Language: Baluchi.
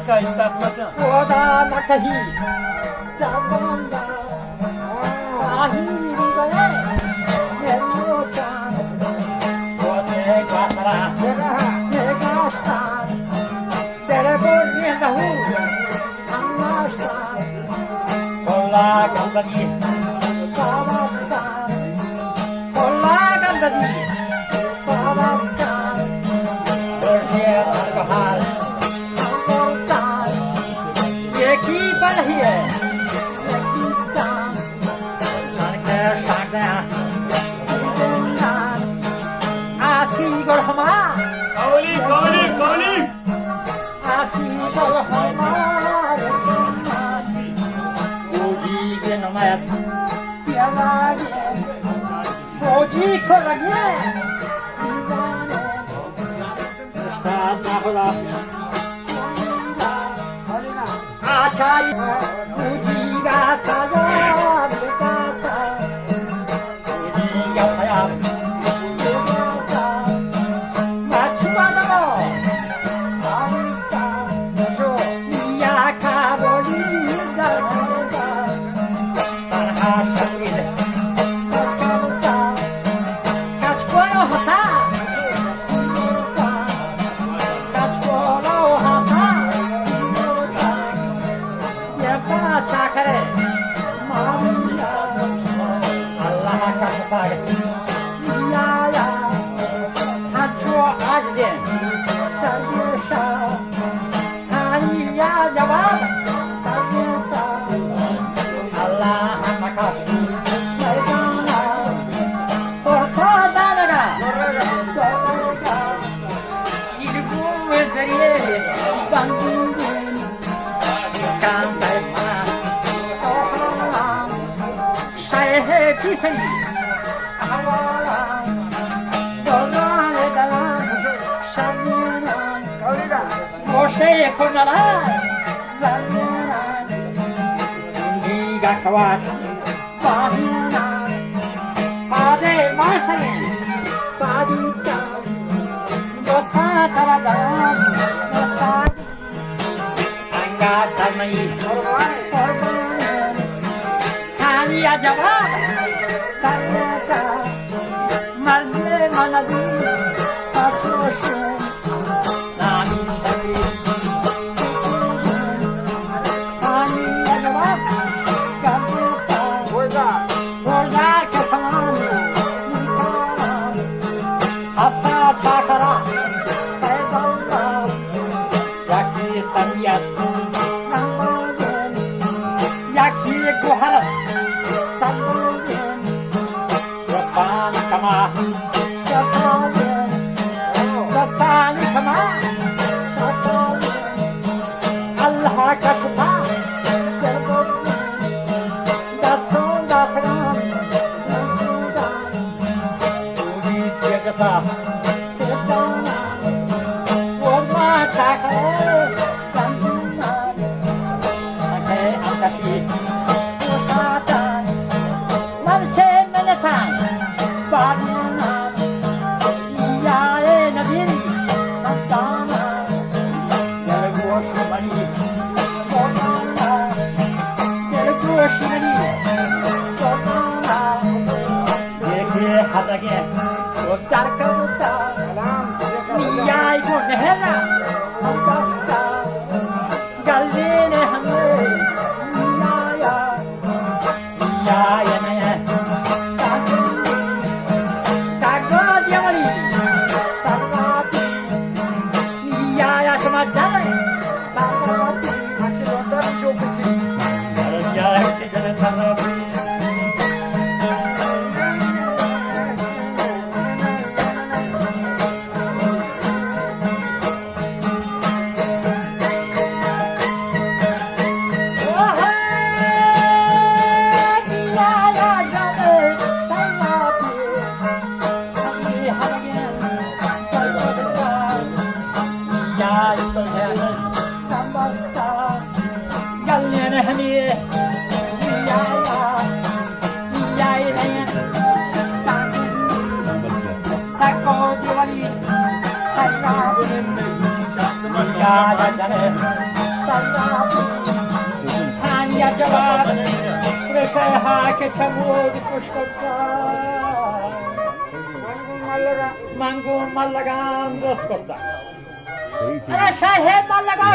خدا نہ کہی جوان آہی بے ملوچان، وتے گواترا نگاشتان، در بولی نہو ہم ناشتان، کلا گندگی پاوستان، کلا گندگی پاوستان، بولی بہار یکی بلہی ہے، یکی تان۔ سنکے شاگے آسی گل ہما۔ کولی، کولی، کولی۔ آسی گل ہما۔ فوجی کے نمایت۔ فوجی کو لگے۔ استاد ناخدا۔ آچاری پوجیگا سزا بکاتا، پوجیگا سزا بکاتا، مچھوارو آمتا، جو یا کابلی درکتا، تنہا شکیل کچکول و ہسا، کچکول و ہسا، یہ بڑا چاکرے، اللہ کا شفاعت۔ یا، یا، ہنچو آج دے، درویشا۔ آئی ءَ جواب دنت، اللہ مکش میدان ءَ، پرسا دانگ ءَ، دورگ ءَ، ایرگو ءِ ذریعے بندیں کام دئے منا۔ شے چی سہی احوالاں، دوران دلان شرمیناں، گوشے کنلا زمیناں، دیگا کواچ باہیناں، پادے ماسریں پادی کاں، دوستاں ترا دلان دوستاں۔ انگا سرمئی قربان، ہانی جواب سرمتا، مرد من دی پچوشن، نامی سری ہانی جواب سرمتا، گوزار گوزار کے سمان ہستا چاکرا پیدا یکی سمیت، یکی گوہر، دوستان کما، دوستان کما، اللہ کا شفا، دستان دستان، پوری جگتا۔ دیکھے ہزگیں و ترکتا، میای گو نہرا ہم بستا، گلین ہمے میایا، میای نیا، تاگو دیوالی سرواتی، میایا شما جانے۔ ہانی جواب رسے ہا کہ چمود پشت۔ من گوں ملگان درست کرتا۔ ارے شاہ ملگا